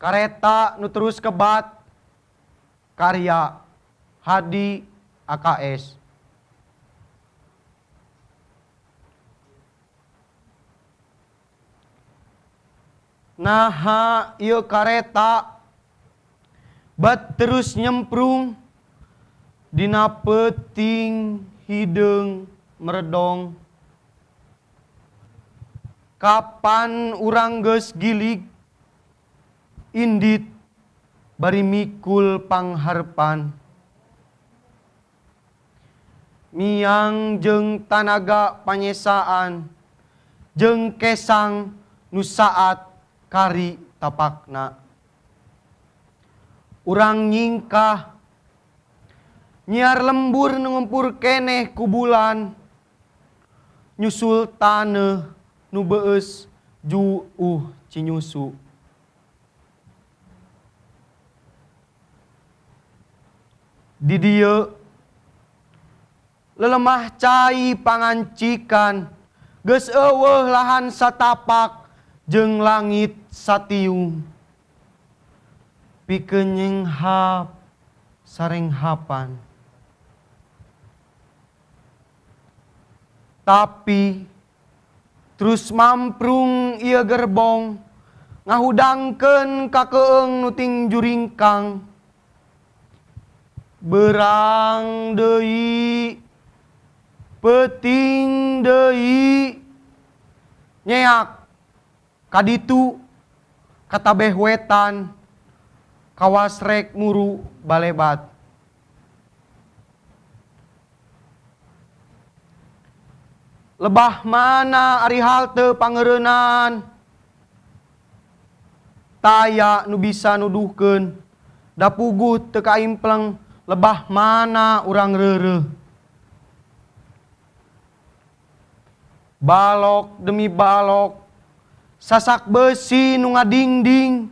Kareta nu terus kebat, karya Hadi AKS. Naha ieu kareta bat terus nyemprung dina peuting hideung meredong. Kapan urang geus gilig indit bari mikul pangharpan. Miang jeung tanaga panyesaan jeung kesang nu saat kari tapakna. Urang nyingkah nyiar lembur nu ngumpur keneh ku bulan, nyusul taneuh nu beueus juuh cinyusu. Di dieu lelemah cai pangancikan, geus eueuh lahan satapak jeung langit satiung. Pikeun nyenghap sarenghapan. Tapi terus mamprung ieu gerbong ngahudangkeun ka keung nu ting juringkang. Berang deui, peuting deui, nyeak kaditu katabeh wetan, kawas rek muru balebat. Lebah mana ari halte pangeureunan, taya nu bisa nuduhkeun, da puguh teu kaimpleng lebah mana urang reureuh. Balok demi balok, sasak besi nu ngadingding,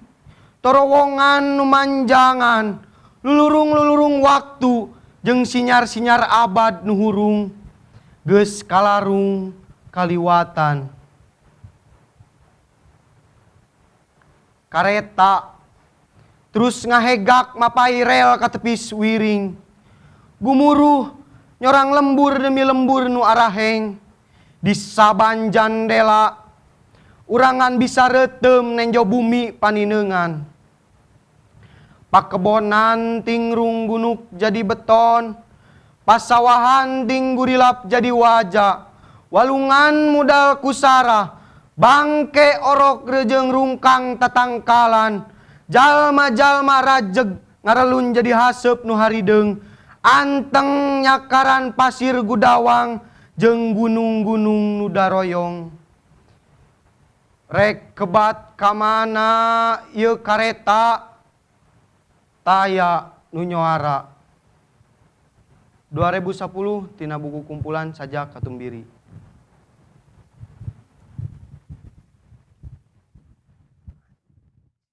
torowongan nu manjangan, lulurung-lulurung waktu jeung sinyar-sinyar abad nu hurung, geus kalarung kaliwatan. Kareta terus ngahegak mapai rel ka tepis wiring, gumuruh nyorang lembur demi lembur nu araheng. Di saban jandela urangan bisa retem nenjo bumi paninengan. Pakebonan tingrung gunuk jadi beton, pasawahan ting gurilap jadi waja, walungan mudal kusara, bangke orok rejeng rungkang tatangkalan, jalma-jalma rajeg ngarelun jadi haseup nu harideung, anteng nyakaran pasir gudawang jeung gunung-gunung nu daroyong. Rek kebat kamana ieu kareta, taya nu nyoara. 2010 tina buku kumpulan Sajak Katumbiri.